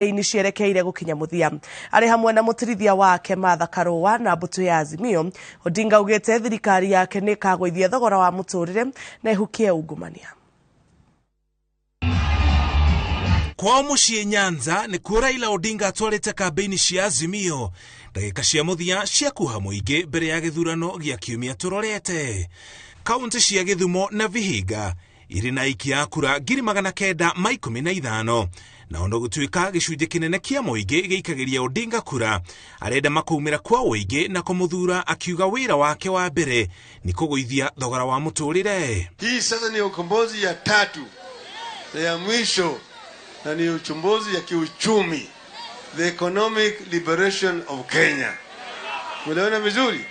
Ini cierekeire gukinya muthia. Ari hamwe na mutirithia wake Martha Karua na mbutu ya Azimio, Odinga augite thirikari yake ni ikagũithia thogora wa muturire na ihukie ungumania. Kwao muciĩ Nyanza nĩkuo Raila Odinga atwarĩte kambĩini cia Azimio ndagĩka cia mũthia cia kuha mũingĩ mbere ya gĩthurano gĩa kiumia tũrorete. Kaunti cia Gĩthumo na Vihiga irĩ na aikia a kura 915,000, na ona gũtuĩka gĩcunjĩ kĩnene kĩa mũingĩ gĩikagĩria Odinga kura, arenda makumĩra kwa ũingĩ na kũmũthura, akiuga wĩra wake wa mbere nĩ kũgũithia thogora wa mũtũrĩre. Hii sasa ni ukombozi ya tatu na ya mwisho, na ni uchumbuzi ya kiuchumi, the economic liberation of Kenya. Unaona vizuri?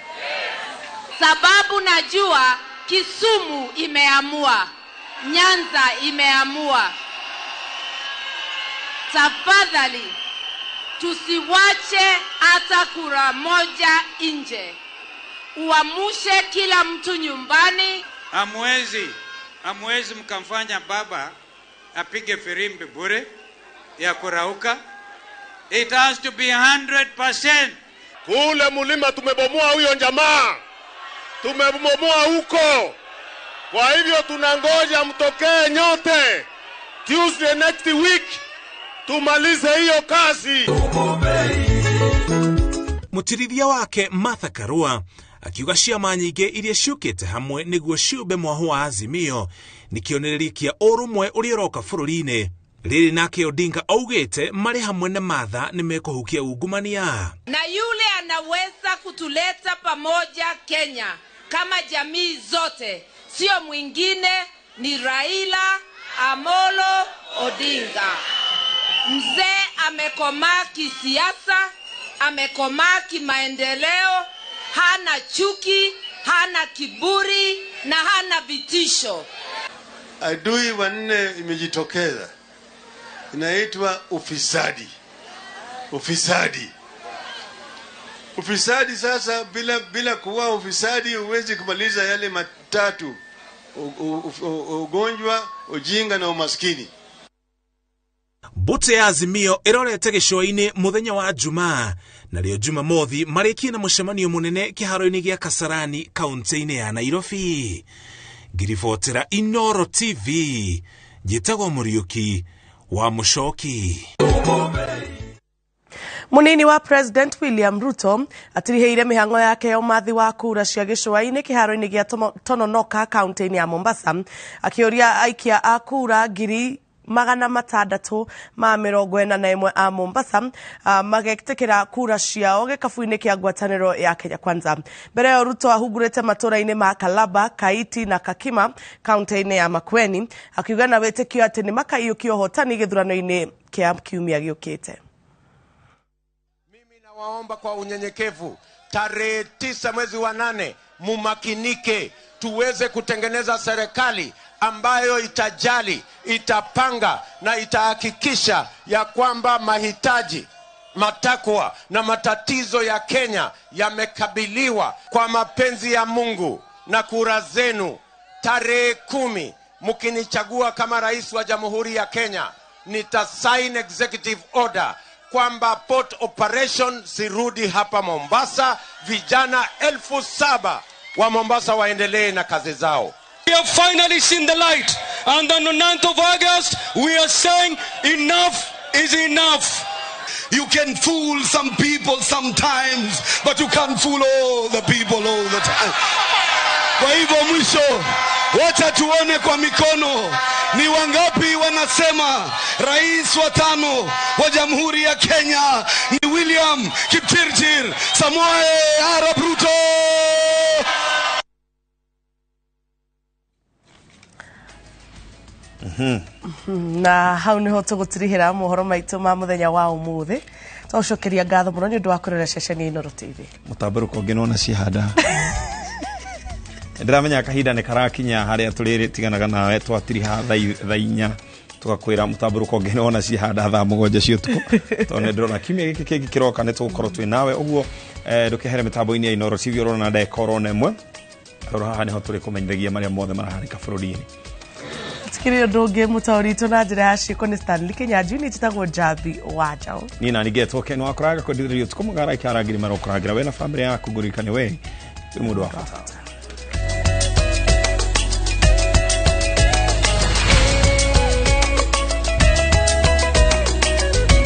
Sababu najua Kisumu imeamua, Nyanza imeamua. Tafadhali tusiwache hata kura moja nje. Uamushe kila mtu nyumbani. Hamwezi mkamfanya baba apige firimbi bure ya kurauka. It has to be 100%. Kule mulima tumebomoa huyo jamaa, tumebomoa huko. Kwa hivyo tunangoja mtokee nyote Tuesday next week tumalize hiyo kazi. Mutirithia wake Martha Karua akiuga ciama nyingĩ iria ciũkĩte hamwe nĩguo ciũmbe mwaho wa Azimio nĩ kĩonereria kĩa ũrũmwe ũrĩa ũroka bũrũri-inĩ. Rĩrĩ nake Odinga augĩte marĩ hamwe na Martha nĩ mekũhukia ungumania. Na yule anaweza kutuleta pamoja Kenya kama jamii zote, sio mwingine ni Raila Amolo Odinga. Mzee amekomaa kisiasa, amekomaa kimaendeleo, hana chuki, hana kiburi na hana vitisho. Adui wanne imejitokeza, inaitwa ufisadi. Ufisadi. Ufisadi sasa, bila kuwa ufisadi huwezi kumaliza yale matatu: ugonjwa, ujinga na umaskini. Mbũtũ ya Azimio ĩrorete gĩcũa-inĩ mũthenya wa Jumaa, narĩo Jumamothi marĩkie na mũcemanio mũnene kĩharo-inĩ gĩa Kasarani kaunti-inĩ ya Nairobi. Ngiribotera Inooro TV, njĩtagwo Mũriũki wa Mũcoki. Munini wa President William Ruto atiriheire mihango yake ya umathi wa kura cia gĩcũa-inĩ kĩharo-inĩ gĩa Tononoka kaunti-inĩ ya Mombasa, akĩũria aikia a kura 641,000 a Mombasa magetĩkĩra kura ciao gĩkabu-inĩ kĩa ngwatanĩro ya Kenya Kwanza. Mbere ya Ruto ahungurĩte matũra-inĩ ma Kalaba, Kaiti na Kakima kaunti-inĩ ya Makueni, akiuga na wĩtĩkio atĩ nĩ makaiyũkia ũhotani gĩthurano-inĩ kĩa kiumia gĩũkĩte. Mimi nawaomba kwa unyenyekevu, tarehe 9 mwezi wa 8 mumakinike, tuweze kutengeneza serikali ambayo itajali, itapanga na itahakikisha ya kwamba mahitaji, matakwa na matatizo ya Kenya yamekabiliwa kwa mapenzi ya Mungu na kura zenu. Tarehe 10 mkinichagua kama rais wa Jamhuri ya Kenya, nita sign executive order kwamba port operation sirudi hapa Mombasa. Vijana 7,000 wa Mombasa waendelee na kazi zao. We have finally seen the light, and on the 9th of August, we are saying enough is enough. You can fool some people sometimes, but you can't fool all the people all the time. Kwa hivyo mwisho, wacha tuone kwa mikono ni wangapi wanasema rais wa 5 wa Jamhuri ya Kenya ni William Kipchirchir Samoei Arap Ruto. Na hau niho tũgũtirihĩra mohoro maitũ ma mũthenya wa ũmũthĩ. Twacokeria ngatho mũno nĩ ũndũ wa kũrora ceceni ya Inooro TV. Mũtambũrũko ũngĩ nona cihanda. Ndĩramenya kahinda nĩ karakinya harĩa tũrĩtiganaga nawe, twatiriha thaa 4 tugakwĩra mũtambũrũko ũngĩ nona cihanda thaa 7 cia ũtukũ, tondũ nĩ ndĩrona kiumia gĩkĩ kĩngĩ kĩroka nĩ tũgũkorwo twĩ nawe. Ũguo ndũkehere mĩtambo-inĩ ya Inooro TV ũrona ndagĩka oro ĩmwe, tondũ haha nĩho tũrĩkũmenyithagia marĩa mothe marahanĩka bũrũri-inĩ. Hakĩrĩ ũndũ ũngĩ, mũtaũri witũ na njĩra ya ciĩko nĩ Stanley Kĩnyanjui, nĩ njĩtagwo Njambi wa Njaũ. Niĩ nani ngetwo Ken wa kũraga kwendithĩrĩria ũtukũ mũgara ikarangĩri marokũrangĩra we na bamĩrĩ yaku. Ngũririkane we wĩ mũndũ wa bata.